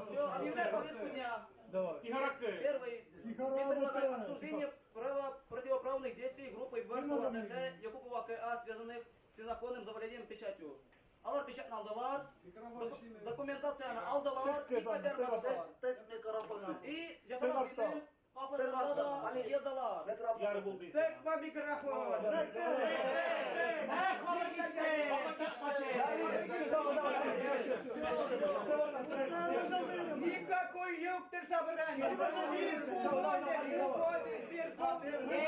Все, объявляю повестку дня. Первый. Предлагаю обсуждение противоправных действий группы Барсова ДХ, Якупова КА, связанных с незаконным завладением печатью. Алар печатны алдылар, документацияны алдылар, и кайтармадылар. И Жафар абыйның кафесында да елдылар. Цекма микрофон! Никакой юктыр собрание! Никакой собрание! Никакой собрание!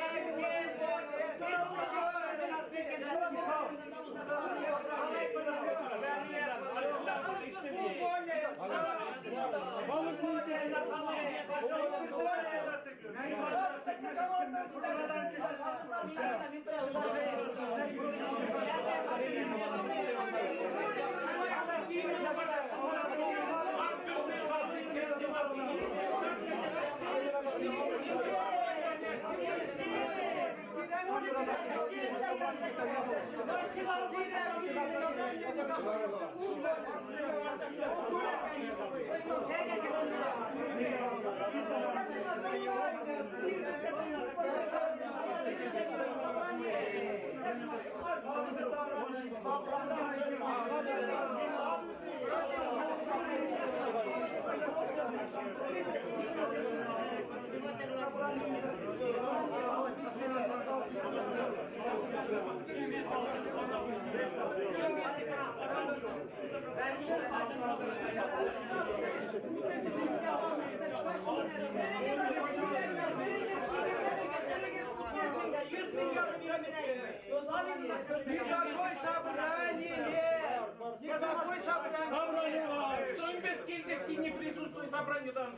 Без килдек, син не присутствуй, собрание там.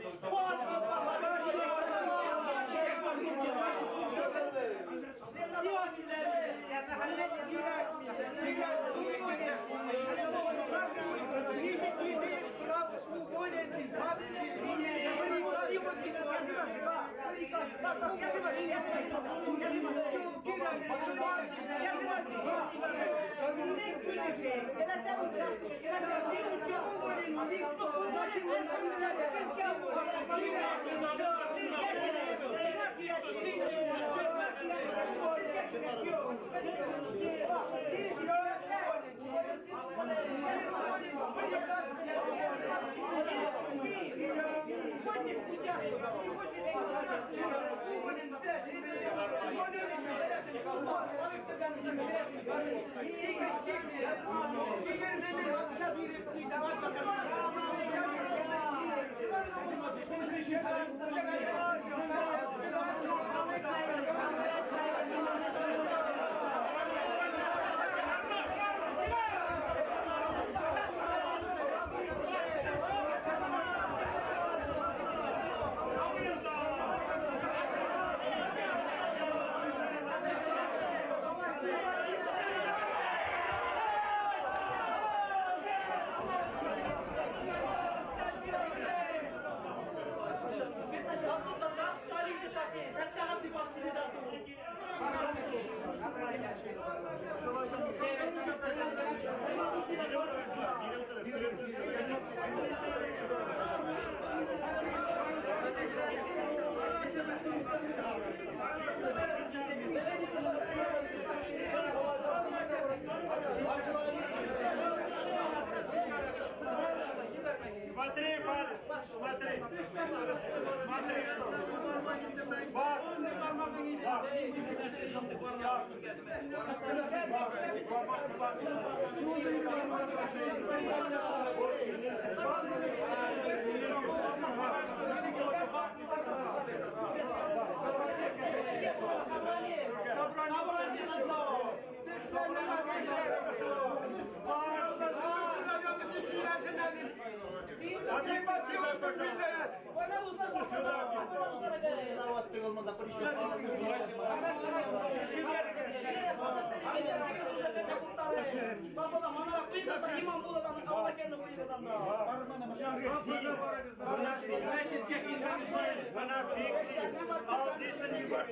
Смотри, парень, смотри. Смотри, что. Bana fiksi. Aldıysan iyi bak